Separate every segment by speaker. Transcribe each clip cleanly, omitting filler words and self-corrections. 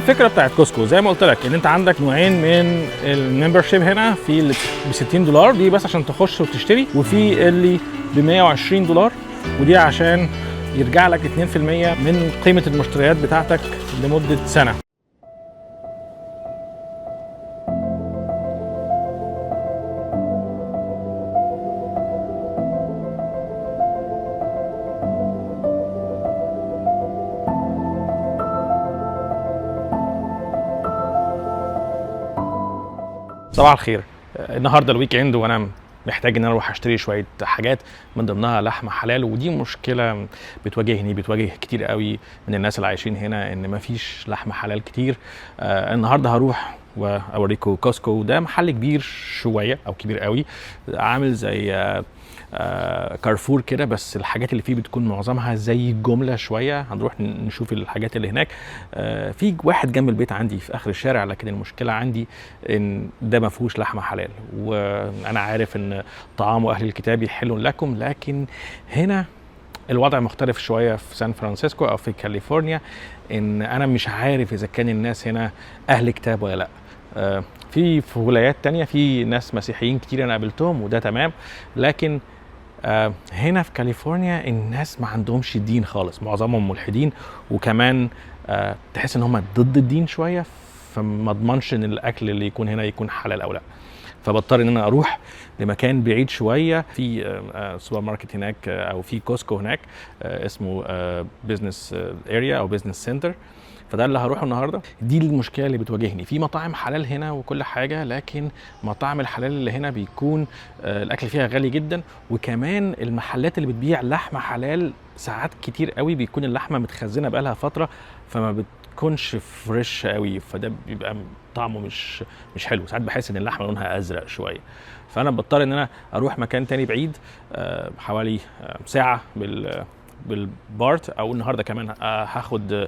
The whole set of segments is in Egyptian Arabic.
Speaker 1: الفكرة بتاعت Costco زي ما قلت لك، ان انت عندك نوعين من ال membership هنا، في اللي ب $60 دي بس عشان تخش وتشتري، وفي اللي ب $120 ودي عشان يرجع لك 2% من قيمة المشتريات بتاعتك لمدة سنة. صباح الخير. النهارده ال weekend وانا محتاج ان انا اروح اشتري شوية حاجات، من ضمنها لحمه حلال، ودي مشكلة بتواجهني، بتواجه كتير قوي من الناس اللي عايشين هنا، ان مفيش لحمه حلال كتير. النهارده هروح واوريكم Costco. ده محل كبير شوية او كبير قوي، عامل زي كارفور كده، بس الحاجات اللي فيه بتكون معظمها زي الجملة شوية. هنروح نشوف الحاجات اللي هناك. في واحد جنب البيت عندي في اخر الشارع، لكن المشكلة عندي ان ده ما فيهوش لحمه حلال، وانا عارف ان طعام اهل الكتاب يحل لكم، لكن هنا الوضع مختلف شوية في سان فرانسيسكو او في كاليفورنيا، ان انا مش عارف اذا كان الناس هنا اهل كتاب ولا لا. في ولايات تانية في ناس مسيحيين كتير انا قابلتهم وده تمام، لكن هنا في كاليفورنيا الناس ما عندهمش دين خالص، معظمهم ملحدين، وكمان تحس ان هم ضد الدين شوية، فما اضمنش ان الاكل اللي يكون هنا يكون حلال او لا. فبضطر ان انا اروح لمكان بعيد شوية، في سوبر ماركت هناك، او في Costco هناك، اسمه business area او business center، فده اللي هروحه النهارده. دي المشكلة اللي بتواجهني. في مطاعم حلال هنا وكل حاجة، لكن مطاعم الحلال اللي هنا بيكون الاكل فيها غالي جدا، وكمان المحلات اللي بتبيع لحمه حلال ساعات كتير قوي بيكون اللحمة متخزنه بقالها فترة، فما بتكونش fresh قوي، فده بيبقى طعمه مش حلو. ساعات بحس ان اللحمة لونها ازرق شوية، فانا بضطر ان انا اروح مكان تاني بعيد، حوالي ساعة بال BART، او النهارده كمان هاخد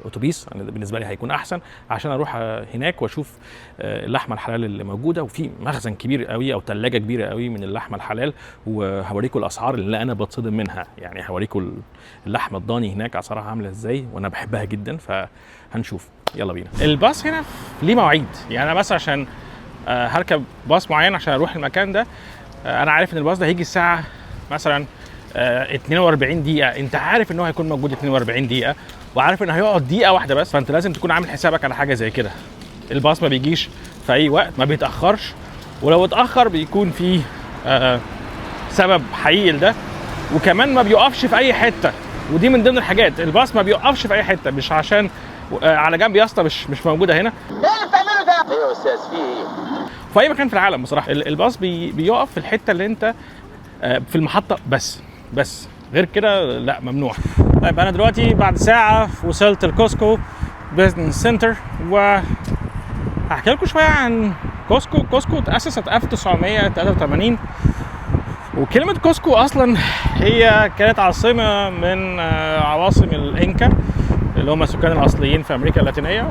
Speaker 1: اتوبيس، يعني بالنسبة لي هيكون احسن، عشان اروح هناك واشوف اللحمة الحلال اللي موجودة. وفي مخزن كبير قوي او ثلاجه كبيرة قوي من اللحمة الحلال، وهوريكم الاسعار اللي انا بتصدم منها. يعني هوريكم اللحمة الضاني هناك اسعارها عامله ازاي، وانا بحبها جدا، فهنشوف. يلا بينا. الباص هنا ليه مواعيد، يعني انا بس عشان هركب باص معين عشان اروح المكان ده، انا عارف ان الباص ده هيجي الساعة مثلا 42 دقيقة، انت عارف ان هو هيكون موجود 42 دقيقة، وعارف ان هيقعد دقيقة واحدة بس، فانت لازم تكون عامل حسابك على حاجة زي كده. الباص ما بيجيش في اي وقت، ما بيتأخرش، ولو اتأخر بيكون فيه سبب حقيقي لده، وكمان ما بيقفش في اي حتة، ودي من ضمن الحاجات. الباص ما بيقفش في اي حتة، مش عشان على جنب يا اسطى، مش موجودة هنا.
Speaker 2: ايه اللي بتعمله ده؟ ايه يا استاذ في ايه؟
Speaker 1: في اي مكان في العالم بصراحة الباص بيقف في الحتة اللي انت في المحطة بس غير كده لا، ممنوع. طيب انا دلوقتي بعد ساعة وصلت ال Costco Business Center، و هحكي لكم شوية عن Costco. Costco اتاسست 1983، وكلمه Costco اصلا هي كانت عاصمة من عواصم الانكا اللي هم السكان الاصليين في امريكا اللاتينية،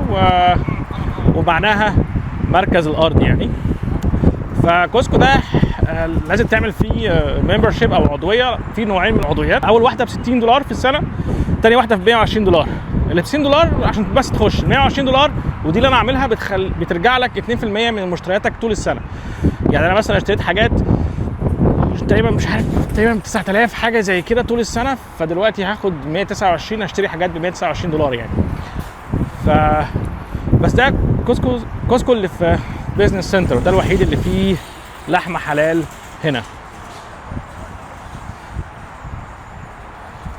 Speaker 1: ومعناها مركز الارض يعني. ف Costco ده لازم تعمل فيه membership او عضوية. في نوعين من العضويات، اول واحدة ب $60 في السنة، تاني واحدة ب $120. اللي ب $60 عشان بس تخش، $120 ودي اللي انا عاملها، بترجع لك 2% من مشترياتك طول السنة. يعني انا مثلا اشتريت حاجات تقريبا مش عارف تقريبا 9000 حاجة زي كده طول السنة، فدلوقتي هاخد 129، اشتري حاجات ب $129 يعني. بس ده Costco اللي في business center، ده الوحيد اللي فيه لحمه حلال هنا.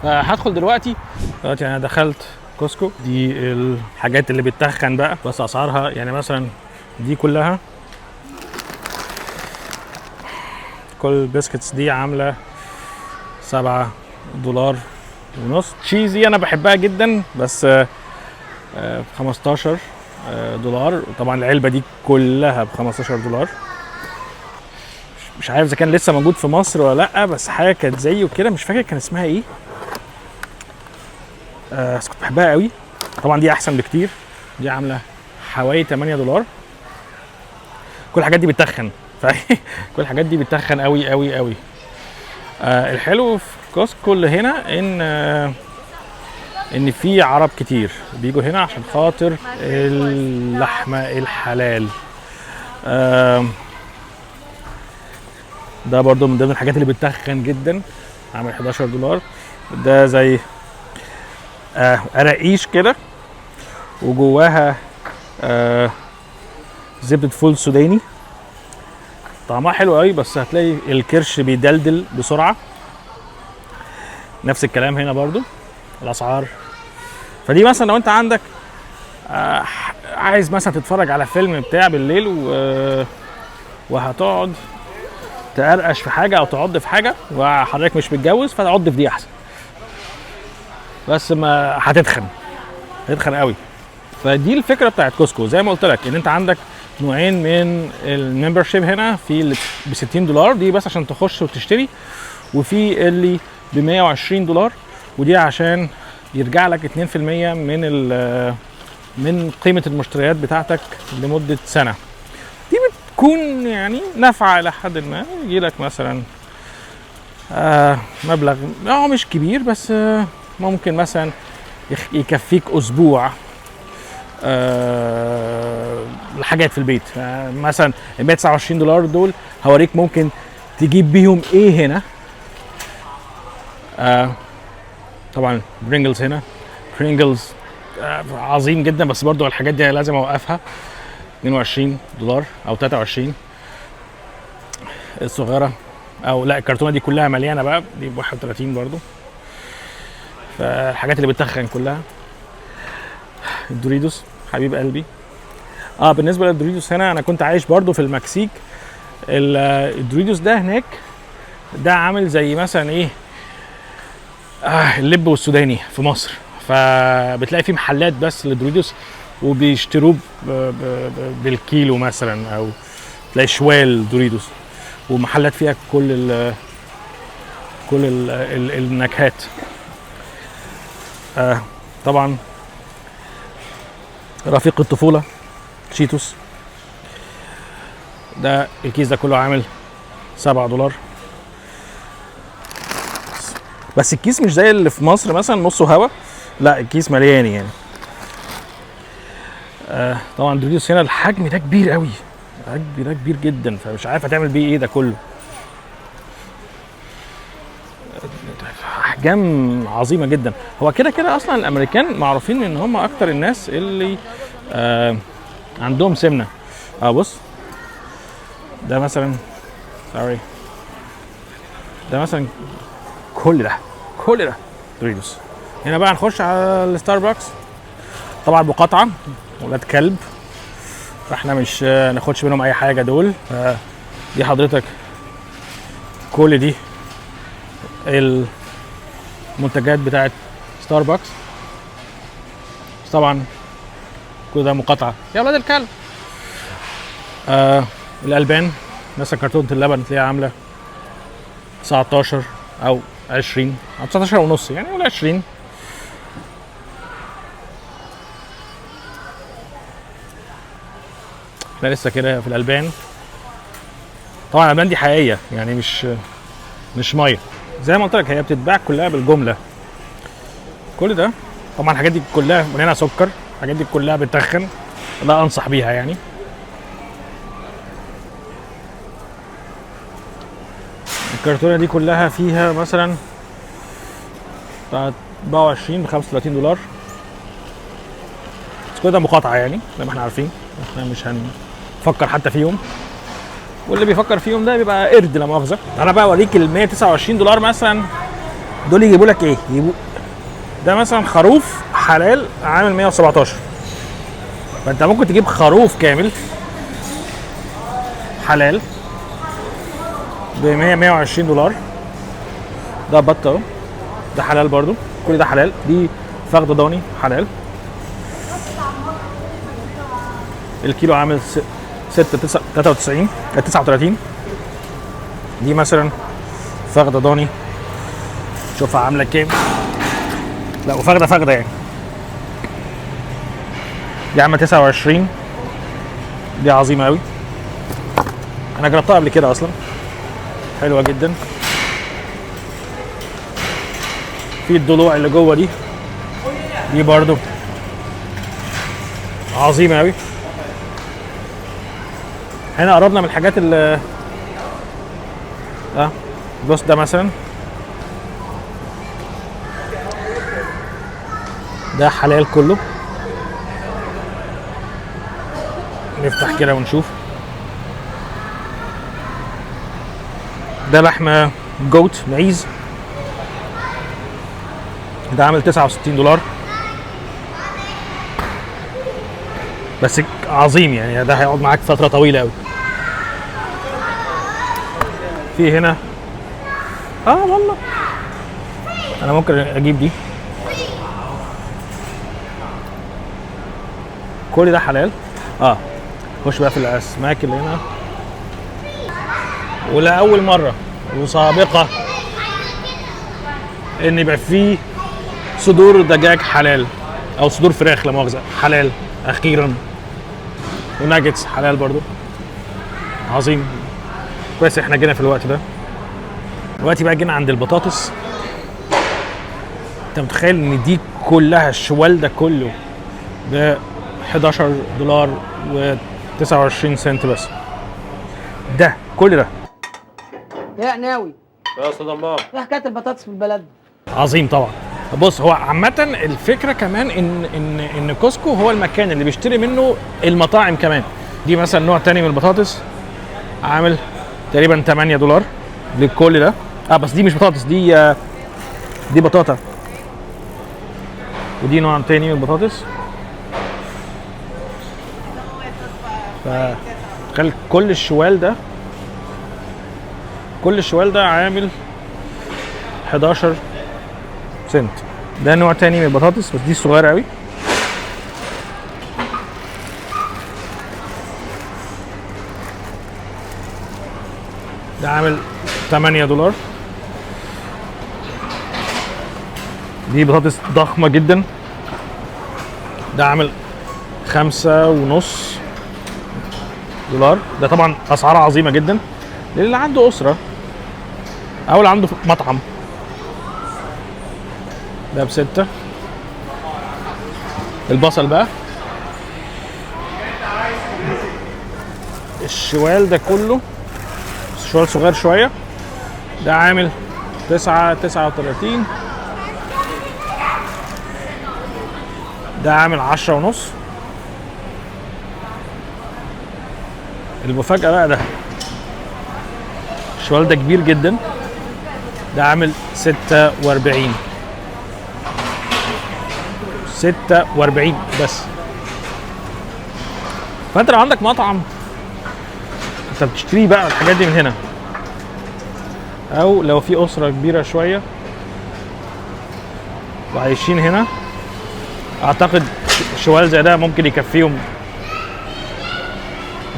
Speaker 1: هدخل دلوقتي. دلوقتي انا دخلت Costco، دي الحاجات اللي بتتخن بقى، بس اسعارها يعني مثلا دي كلها، كل ال biscuits دي عامله $7.50. cheesy انا بحبها جدا، بس ب $15. طبعا العلبة دي كلها ب $15. مش عارف اذا كان لسه موجود في مصر ولا لا، بس حاجة كانت زيه كده، مش فاكر كان اسمها ايه، بس كنت بحبها قوي. طبعا دي احسن بكتير، دي عامله حوالي $8. كل الحاجات دي بتتخن، كل الحاجات دي بتتخن قوي قوي قوي. الحلو في Costco اللي هنا ان ان في عرب كتير بيجوا هنا عشان خاطر اللحمة الحلال. ده برضو من ضمن الحاجات اللي بتتخن جدا، عامل 11 دولار. ده زي قراقيش كده وجواها زبدة فول سوداني، طعمها حلو قوي، بس هتلاقي الكرش بيدلدل بسرعة. نفس الكلام هنا برضو الأسعار. فدي مثلا لو انت عندك عايز مثلا تتفرج على فيلم بتاع بالليل وهتقعد تقرقش في حاجة أو تعض في حاجة وحضرتك مش متجوز، فتعض في دي أحسن، بس ما هتتخن، هتتخن قوي. فدي الفكرة بتاعت كوسكو. زي ما قلت لك ان انت عندك نوعين من ال membership هنا، في اللي ب 60 دولار دي بس عشان تخش وتشتري، وفي اللي ب 120 دولار ودي عشان يرجع لك 2% من قيمة المشتريات بتاعتك لمدة سنة. دي بتكون يعني نافعة الى حد ما، يجي لك مثلا مبلغ مش كبير، بس ممكن مثلا يكفيك اسبوع الحاجات في البيت. مثلا ال 129 دولار دول هوريك ممكن تجيب بيهم ايه هنا. طبعا Pringles هنا، Pringles عظيم جدا، بس برضو الحاجات دي لازم اوقفها. 22 دولار او 23 الصغيرة، او لا الكرتونه دي كلها مليانة بقى، دي ب 31 برضو. فالحاجات اللي بتخن كلها. ال Doritos حبيب قلبي. بالنسبة لل Doritos هنا، انا كنت عايش برضو في المكسيك. ال Doritos ده هناك ده عامل زي مثلا ايه، اللب والسوداني في مصر. فبتلاقي في محلات بس لل Doritos وبيشتروه بالكيلو مثلا، او تلاقي شوال Doritos، ومحلات فيها كل ال النكهات. طبعا رفيق الطفولة Cheetos، ده الكيس ده كله عامل 7 دولار، بس الكيس مش زي اللي في مصر مثلا نصه هوا، لا الكيس مليان يعني. طبعا Doritos هنا الحجم ده كبير قوي، الحجم ده كبير جدا، فمش عارف هتعمل بيه ايه ده كله. احجام عظيمة جدا. هو كده كده اصلا الامريكان معروفين ان هم اكتر الناس اللي عندهم سمنه. بص ده مثلا، sorry، ده مثلا كل ده، كل ده Doritos. هنا بقى نخش على الستاربكس، طبعا مقاطعه ولاد كلب، فاحنا مش ناخدش منهم اي حاجة دول. دي حضرتك كل دي المنتجات بتاعت ستاربكس، بس طبعا كل ده مقاطعه يا ولاد الكلب. الالبان مثلا كرتونة اللبن تلاقيها عامله 19 او 20 او 19 ونص يعني، ولا 20. احنا لسه كده في الالبان. طبعا الالبان دي حقيقية يعني، مش مية زي ما قلت لك، هي بتتباع كلها بالجملة. كل ده طبعا الحاجات دي كلها مليانة سكر، الحاجات دي كلها بتخن، لا انصح بيها يعني. الكرتونه دي كلها فيها مثلا بتاعت 24 ب 35 دولار، بس كل ده مقاطعه يعني زي ما احنا عارفين، احنا مش هنفكر حتى فيهم، واللي بيفكر فيهم ده بيبقى قرد لا مؤاخذة. تعالى بقى اوريك ال 129 دولار مثلا دول يجيبوا لك ايه. يجيبوا ده مثلا خروف حلال عامل 117، فانت ممكن تجيب خروف كامل حلال ب 100 120 دولار. ده بط اهو، ده حلال برضو، كل ده حلال. دي فخده ضاني حلال، الكيلو عامل 6 9 93 39. دي مثلا فخده ضاني، شوفها عامله كام. لا وفخده فخده يعني، دي عامله 29. دي عظيمة قوي، انا جربتها قبل كده اصلا، حلوة جدا. في الضلوع اللي جوه دي دي برضو عظيمة قوي. هنا قربنا من الحاجات اللي بص ده مثلا، ده حلال كله. نفتح كده ونشوف. ده لحمة goat معيز، ده عامل 69 دولار بس، عظيم يعني، ده هيقعد معاك فترة طويلة قوي. في هنا والله انا ممكن اجيب دي. كل ده حلال. خش بقى في الاسماك اللي هنا. ولاول مرة وسابقه ان يبقى فيه صدور دجاج حلال، او صدور فراخ لا مؤاخذة حلال اخيرا، وناجتس حلال برضو. عظيم، كويس احنا جينا في الوقت ده. دلوقتي بقى جينا عند البطاطس. انت متخيل ان دي كلها الشوال ده كله ب 11 دولار و 29 سنت بس؟ ده كل ده.
Speaker 3: يا ناوي
Speaker 4: يا استاذ عمار،
Speaker 3: ايه حكاية البطاطس في البلد؟
Speaker 1: عظيم طبعا. بص، هو عامة الفكرة كمان ان ان ان كوسكو هو المكان اللي بيشتري منه المطاعم كمان. دي مثلا نوع تاني من البطاطس عامل تقريبا 8 دولار لكل ده. بس دي مش بطاطس، دي بطاطا، ودي نوع تاني من البطاطس. فتخيل كل الشوال ده، كل الشوال ده عامل 11 سنت. ده نوع تاني من البطاطس بس دي صغيرة قوي. ده عامل 8 دولار. دي بطاطس ضخمة جدا، ده عامل 5.5 دولار. ده طبعا أسعار عظيمة جدا للي عنده أسرة أو اللي عنده مطعم. ده ب6. البصل بقى، الشوال ده كله شوال صغير شوية، ده عامل 9.39. ده عامل 10.5. المفاجأة بقى ده الشوال ده كبير جدا، ده عامل 46. 46 بس. فانت لو عندك مطعم انت بتشتري بقى الحاجات دي من هنا، او لو في اسره كبيرة شوية وعايشين هنا، اعتقد شوال زي ده ممكن يكفيهم،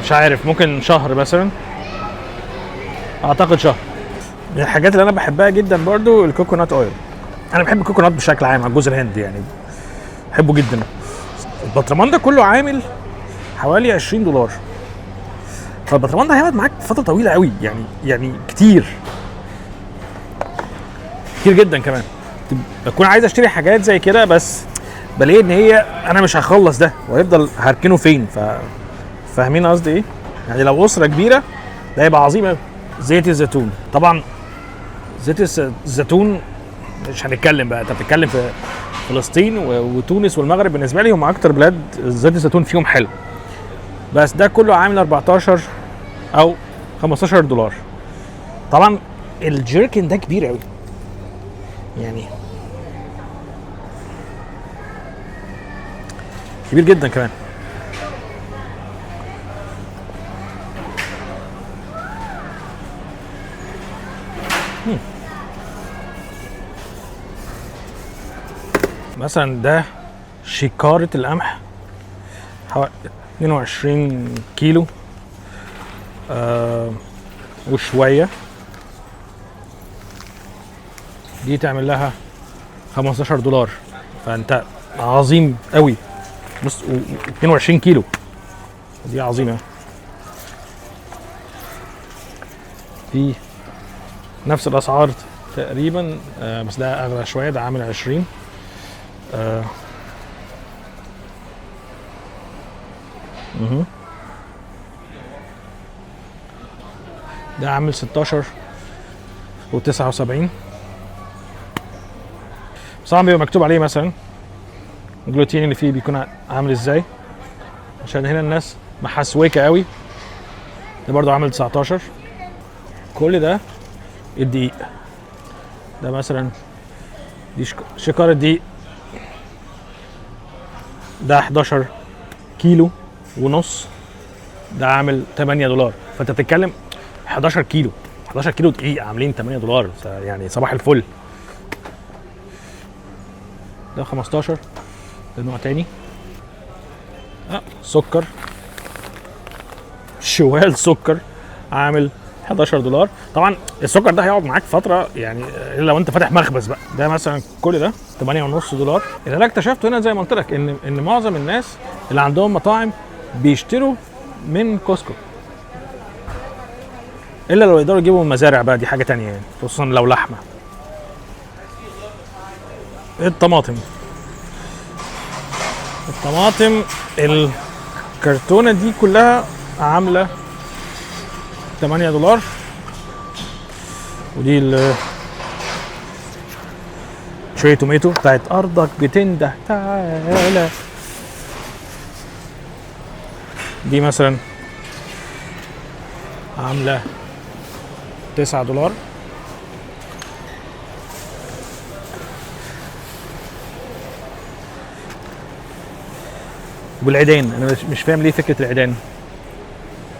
Speaker 1: مش عارف، ممكن شهر مثلا، اعتقد شهر. من الحاجات اللي انا بحبها جدا برضو ال coconut oil. انا بحب ال coconut بشكل عام على جوز الهند يعني، بحبه جدا. البطرمان ده كله عامل حوالي 20 دولار، فالبطرمان ده هيقعد معاك فترة طويلة قوي يعني كتير كتير جدا. كمان بكون عايز اشتري حاجات زي كده بس بلاقي ان هي انا مش هخلص ده وهيفضل هركنه فين. فاهمين قصدي ايه؟ يعني لو اسره كبيرة ده هيبقى عظيم قوي. زيت الزيتون، طبعا زيت الزيتون مش هنتكلم بقى، انت بتتكلم في فلسطين وتونس والمغرب، بالنسبة لي هم اكتر بلاد زيت الزيتون فيهم حلو. بس ده كله عامل 14 او 15 دولار. طبعا الجيركن ده كبير قوي يعني، كبير جدا كمان. مثلا ده شكارة القمح حوالي 22 كيلو وشوية، دي تعمل لها 15 دولار. فانت عظيم قوي. بص، 22 كيلو دي عظيمة. في نفس الأسعار تقريبا، بس ده أغلى شوية، ده عامل 20. ده عامل 16 و79. طبعا بيبقى مكتوب عليه مثلا الجلوتين اللي فيه بيكون عامل ازاي، عشان هنا الناس محسوكه قوي. ده برضو عامل 19. كل ده الدقيق. ده مثلا دي شكارة دقيق، ده 11 كيلو ونص، ده عامل 8 دولار. فانت بتتكلم 11 كيلو، 11 كيلو دقيق عاملين 8 دولار، يعني صباح الفل. ده 15، ده نوع تاني. سكر، شوال سكر عامل 11 دولار. طبعا السكر ده هيقعد معاك فترة يعني، الا لو انت فاتح مخبز بقى. ده مثلا كل ده 8.5 دولار. اللي انا اكتشفته هنا زي ما قلت لك ان معظم الناس اللي عندهم مطاعم بيشتروا من Costco، الا لو يقدروا يجيبوا من مزارع بقى، دي حاجة تانية يعني، خصوصا لو لحمه. الطماطم، الطماطم الكرتونه دي كلها عامله 8 دولار. ودي ال cherry tomato بتاعت ارضك بتنده تعالى. دي مثلا عامله 9 دولار. والعيدان انا مش فاهم ليه فكرة العيدان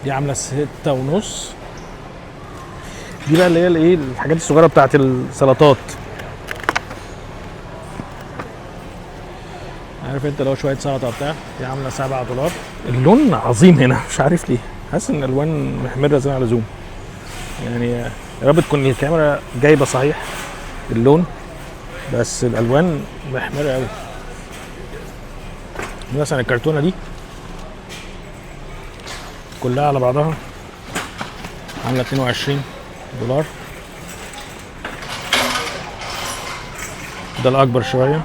Speaker 1: دي عامله 6.5. دي بقى اللي هي الايه، الحاجات الصغيرة بتاعت السلطات، عارف انت لو شوية سلطة بتاع، دي عامله 7 دولار. اللون عظيم هنا مش عارف ليه، حاسس ان الالوان محمرة زي على اللزوم يعني. يا رب تكون الكاميرا جايبه صحيح اللون، بس الالوان محمرة قوي. مثلا الكرتونه دي كلها على بعضها عامله 22 دولار. ده الاكبر شوية.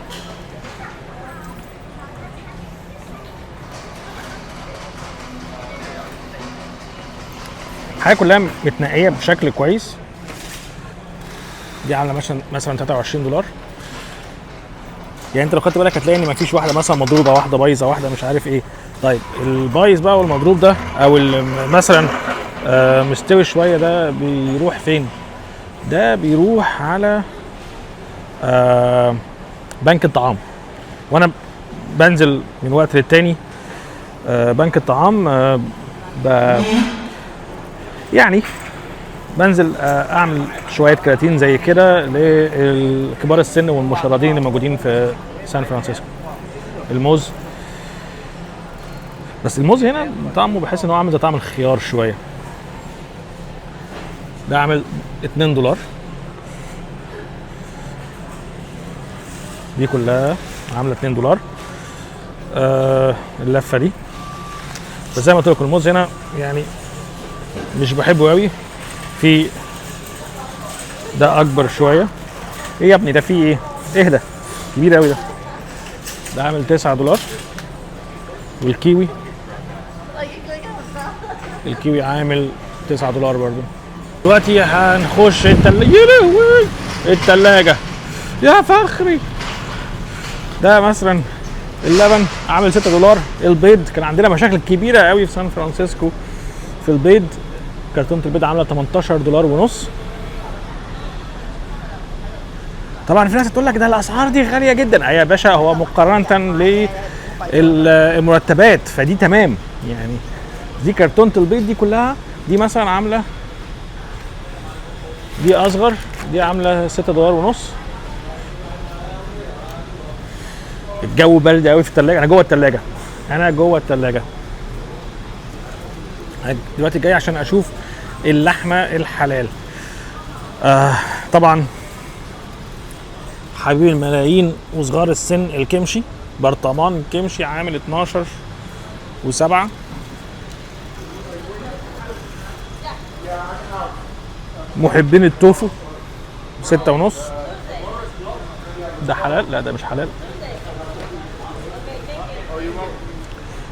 Speaker 1: الحاجة كلها متنقيه بشكل كويس. دي عامله مثلا 23 دولار. يعني انت لو خدت بالك هتلاقي ان مفيش واحدة مثلا مضروبة، واحدة بايظة، واحدة مش عارف ايه. طيب البايظ بقى والمضروب ده او مثلا مستوي شوية، ده بيروح فين؟ ده بيروح على بنك الطعام. وانا بنزل من وقت للتاني بنك الطعام، يعني بنزل اعمل شوية كراتين زي كده لكبار السن والمشردين اللي موجودين في سان فرانسيسكو. الموز، بس الموز هنا طعمه بحس ان هو عامل زي طعم الخيار شوية. ده عامل 2 دولار. دي كلها عامله 2 دولار. اللفة دي. بس زي ما قلت لكم الموز هنا يعني مش بحبه قوي. في ده اكبر شوية. ايه يا ابني ده؟ في ايه؟ ايه ده؟ كبير قوي ده. ده عامل 9 دولار. والكيوي، الكيوي عامل 9 دولار برضو. دلوقتي هنخش التلاجة. يا لهوي التلاجة يا فخري. ده مثلا اللبن عامل 6 دولار. البيض كان عندنا مشاكل كبيرة قوي في سان فرانسيسكو في البيض. كرتونة البيض عاملة 18 دولار ونص. طبعا في ناس تقول لك ده الاسعار دي غالية جدا. يا باشا هو مقارنة للمرتبات فدي تمام يعني. دي كرتونة البيض دي كلها دي مثلا عاملة، دي اصغر، دي عاملة 6 دولار ونص. الجو برد قوي في التلاجة. انا جوه التلاجة، انا جوه التلاجة دلوقتي، جاي عشان اشوف اللحمة الحلال. طبعا حبيب الملايين وصغار السن الكمشي، برطمان كمشي عامل 12.7. محبين التوفو 6.5. ده حلال؟ لا ده مش حلال.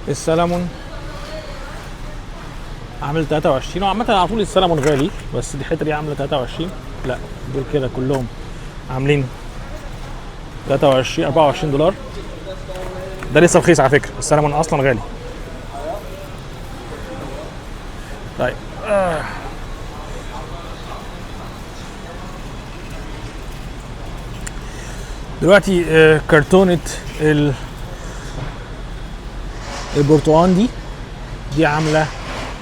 Speaker 1: السلمون عامل 23. وعامة على طول السلمون غالي، بس دي الحتة دي عامله 23. لا دول كده كلهم عاملين 23 24 دولار. ده لسه رخيص على فكرة، السلمون اصلا غالي. طيب دلوقتي كرتونة البرتقان دي عاملة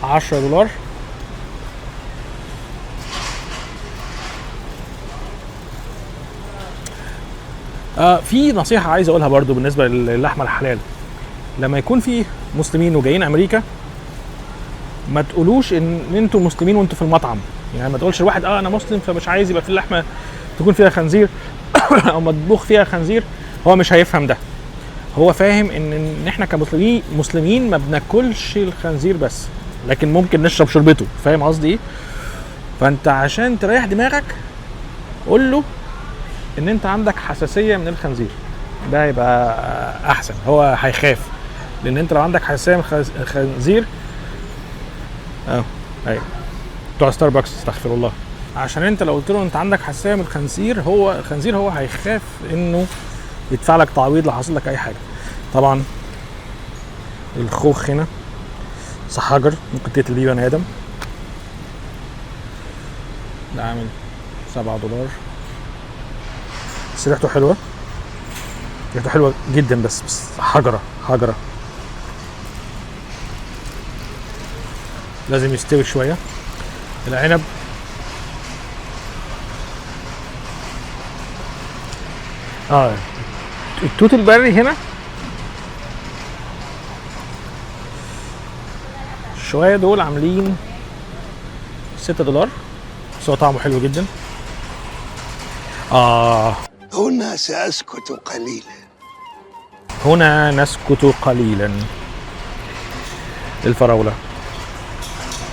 Speaker 1: 10 دولار. في نصيحة عايز اقولها برضو بالنسبة للحمة الحلال. لما يكون في مسلمين وجايين امريكا، ما تقولوش ان انتوا مسلمين وانتوا في المطعم. يعني ما تقولش لواحد انا مسلم فمش عايز يبقى في اللحمة تكون فيها خنزير او مطبوخ فيها خنزير. هو مش هيفهم ده. هو فاهم ان احنا كمسلمين مسلمين ما بناكلش الخنزير بس، لكن ممكن نشرب شربته. فاهم قصدي ايه؟ فانت عشان تريح دماغك قول له ان انت عندك حساسية من الخنزير، ده يبقى احسن. هو هيخاف، لان انت لو عندك حساسية من الخنزير ايوه بتوع ستاربكس، استغفر الله. عشان انت لو قلت له انت عندك حساسية من الخنزير، هو الخنزير هو هيخاف انه يدفع لك تعويض لو حصل لك اي حاجة. طبعا الخوخ هنا حجر ممكن تقتل بيه بني ادم. ده عامل 7 دولار، بس ريحته حلوة، ريحته حلوة جدا، بس حجره حجره، لازم يستوي شوية. العنب التوت البري هنا شوية، دول عاملين 6 دولار، بس هو طعمه حلو جدا.
Speaker 4: هنا سأسكت قليلا.
Speaker 1: هنا نسكت قليلا. الفراولة،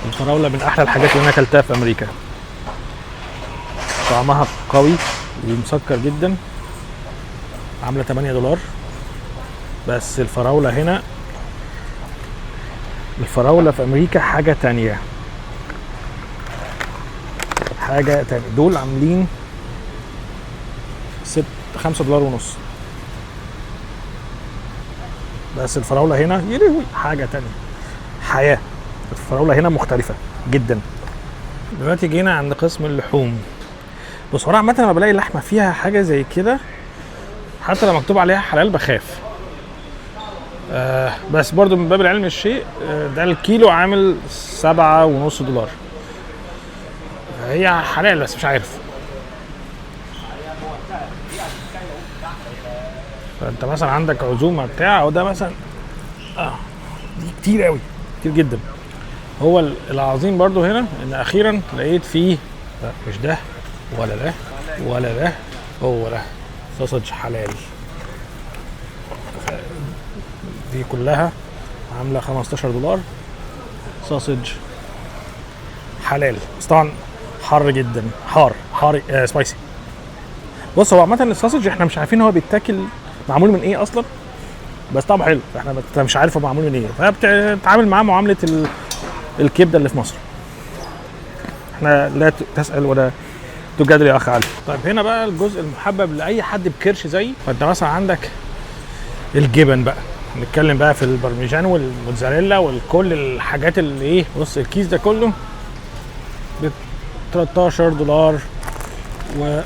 Speaker 1: الفراولة من أحلى الحاجات اللي أنا أكلتها في أمريكا. طعمها قوي ومسكر جدا. عاملة 8 دولار. بس الفراولة هنا، الفراولة في أمريكا حاجة تانية، حاجة تانية. دول عاملين 5 دولار ونص، بس الفراولة هنا يلهوي حاجة تانية، حياة. الفراولة هنا مختلفة جدا. دلوقتي جينا عند قسم اللحوم. بص، هو عامة لما بلاقي لحمة فيها حاجة زي كده، حتى لو مكتوب عليها حلال بخاف. بس برضو من باب العلم الشيء، ده الكيلو عامل 7.5 دولار. هي حلال بس مش عارف. فانت مثلا عندك عزومة بتاع، او ده مثلا دي كتير قوي، كتير جدا. هو العظيم برضو هنا ان اخيرا لقيت فيه، لا مش ده ولا ده ولا ده، هو ده سوسج حلال. دي كلها عامله 15 دولار سوسج حلال، بس طبعا حر جدا، حار حار spicy. بص، هو عامة ال sausage احنا مش عارفين هو بيتاكل معمول من ايه اصلا، بس طعمه حلو، فاحنا مش عارف هو معمول من ايه، فبتتعامل معاه معاملة الكبده اللي في مصر. احنا لا تسال ولا تجادل يا اخ علي. طيب هنا بقى الجزء المحبب لاي حد بكرش زيي. فانت مثلا عندك الجبن بقى، نتكلم بقى في البرميجان والموتزاريلا وكل الحاجات اللي ايه. بص الكيس ده كله ب 13 دولار و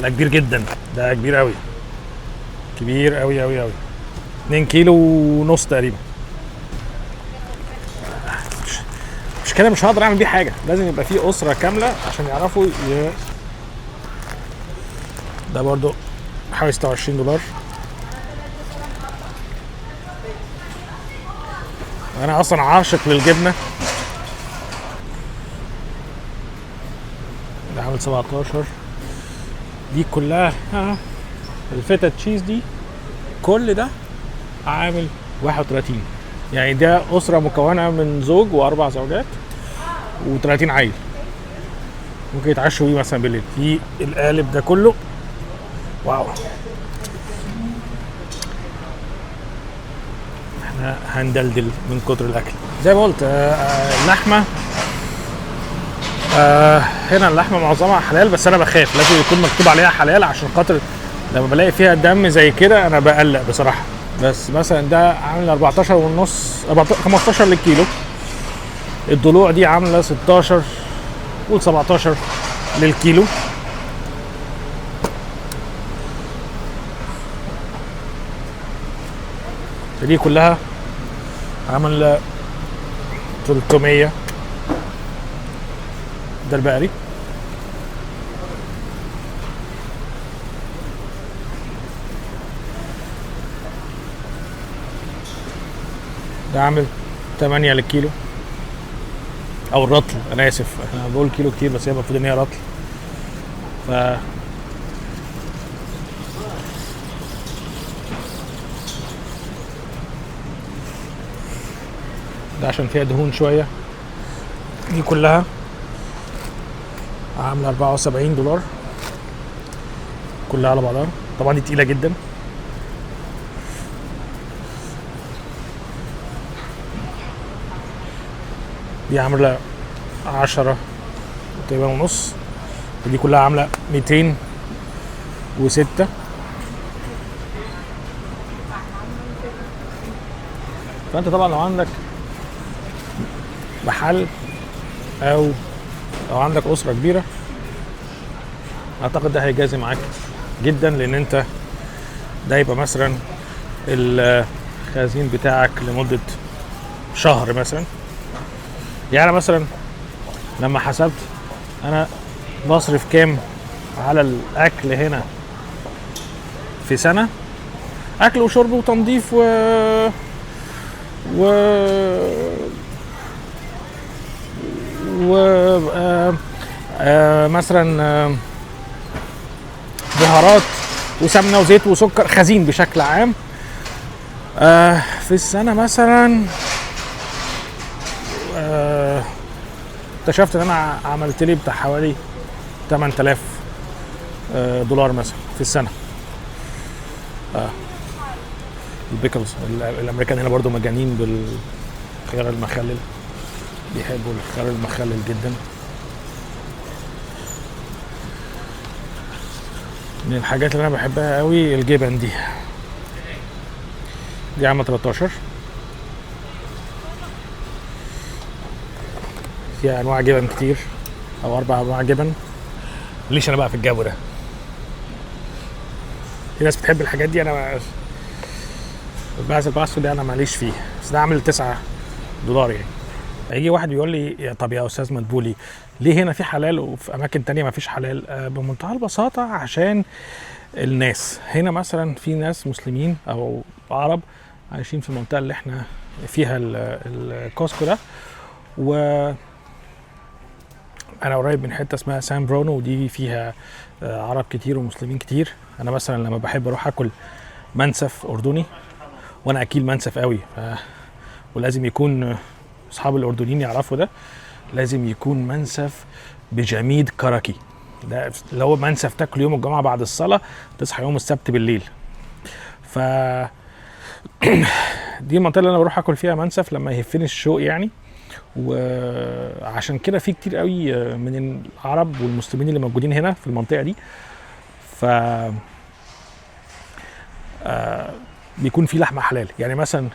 Speaker 1: لا كبير جدا، ده كبير قوي، كبير قوي قوي قوي، 2 كيلو ونص تقريبا. مش كده، مش هقدر اعمل بيه حاجة، لازم يبقى فيه اسره كاملة عشان يعرفوا ده برضو حوالي 26 دولار. انا اصلا عاشق للجبنه. ده عامل 17. دي كلها ال feta cheese دي كل ده عامل 31. يعني ده أسرة مكونة من زوج وأربع زوجات و30 عيل، ممكن يتعشوا بيه مثلا بالليل. في القالب ده كله، wow. احنا هندلدل من كتر الاكل. زي ما قلت اللحمة، هنا اللحمة معظمها حلال، بس انا بخاف لازم يكون مكتوب عليها حلال عشان خاطر لما بلاقي فيها دم زي كده انا بقلق بصراحة. بس مثلا ده عامل 14 ونص، 15 للكيلو. الضلوع دي عامله 16، قول 17 للكيلو. دي كلها عامله 300. ده البقري. ده عامل 8 للكيلو او الرطل، انا اسف انا بقول كيلو كتير بس هي المفروض ان هي رطل. ف ده عشان فيها دهون شوية. دي كلها عامله $74 كلها على بعضها. طبعا دي تقيلة جدا. دي عامله 10 تقريبا ونص، ودي كلها عامله 206. فانت طبعا لو عندك محل او لو عندك اسره كبيرة اعتقد ده هيجازي معاك جدا، لان انت ده يبقى مثلا الخزين بتاعك لمدة شهر مثلا. يعني مثلا لما حسبت انا بصرف كام على الاكل هنا في سنة، اكل وشرب وتنظيف و و و مثلا بهارات وسمنه وزيت وسكر، خزين بشكل عام في السنة مثلا. اكتشفت ان انا عملت لي بتاع حوالي 8000 دولار مثلا في السنة. ال pickles، الامريكان هنا برضو مجانين بالخيار المخلل، بيحبوا الخيار المخلل جدا. من الحاجات اللي انا بحبها قوي الجبن دي، دي عامله 13. فيها انواع جبن كتير او 4 انواع جبن. ليش انا بقى في الجو ده؟ في ناس بتحب الحاجات دي، انا الباسو ده انا ماليش فيه، بس ده عامل $9 يعني. هيجي واحد بيقول لي طب يا استاذ مدبولي ليه هنا في حلال وفي اماكن تانية ما فيش حلال؟ بمنتهى البساطة عشان الناس هنا مثلا في ناس مسلمين او عرب عايشين في المنطقة اللي احنا فيها الكوسكو ده، و انا قريب من حتة اسمها سان برونو، ودي فيها عرب كتير ومسلمين كتير. انا مثلا لما بحب اروح اكل منسف اردني، وانا اكيل منسف قوي، ولازم يكون اصحاب الاردنيين يعرفوا ده، لازم يكون منسف بجميد كركي، ده اللي هو منسف تاكل يوم الجمعة بعد الصلاة تصحى يوم السبت بالليل. ف دي المنطقة اللي انا بروح اكل فيها منسف لما يهفني الشوق يعني. وعشان كده في كتير قوي من العرب والمسلمين اللي موجودين هنا في المنطقة دي، ف بيكون في لحمه حلال. يعني مثلا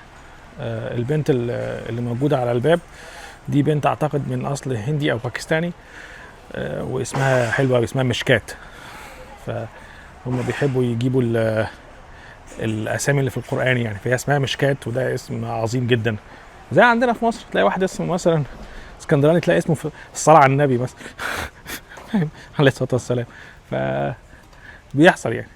Speaker 1: البنت اللي موجودة على الباب دي بنت اعتقد من اصل هندي او باكستاني، واسمها حلوة، اسمها مشكات. فهم بيحبوا يجيبوا الاسامي اللي في القران يعني، فهي اسمها مشكات، وده اسم عظيم جدا. زي عندنا في مصر تلاقي واحد اسمه مثلا اسكندراني تلاقي اسمه في الصلاة على النبي مثلا عليه الصلاة والسلام. ف بيحصل يعني.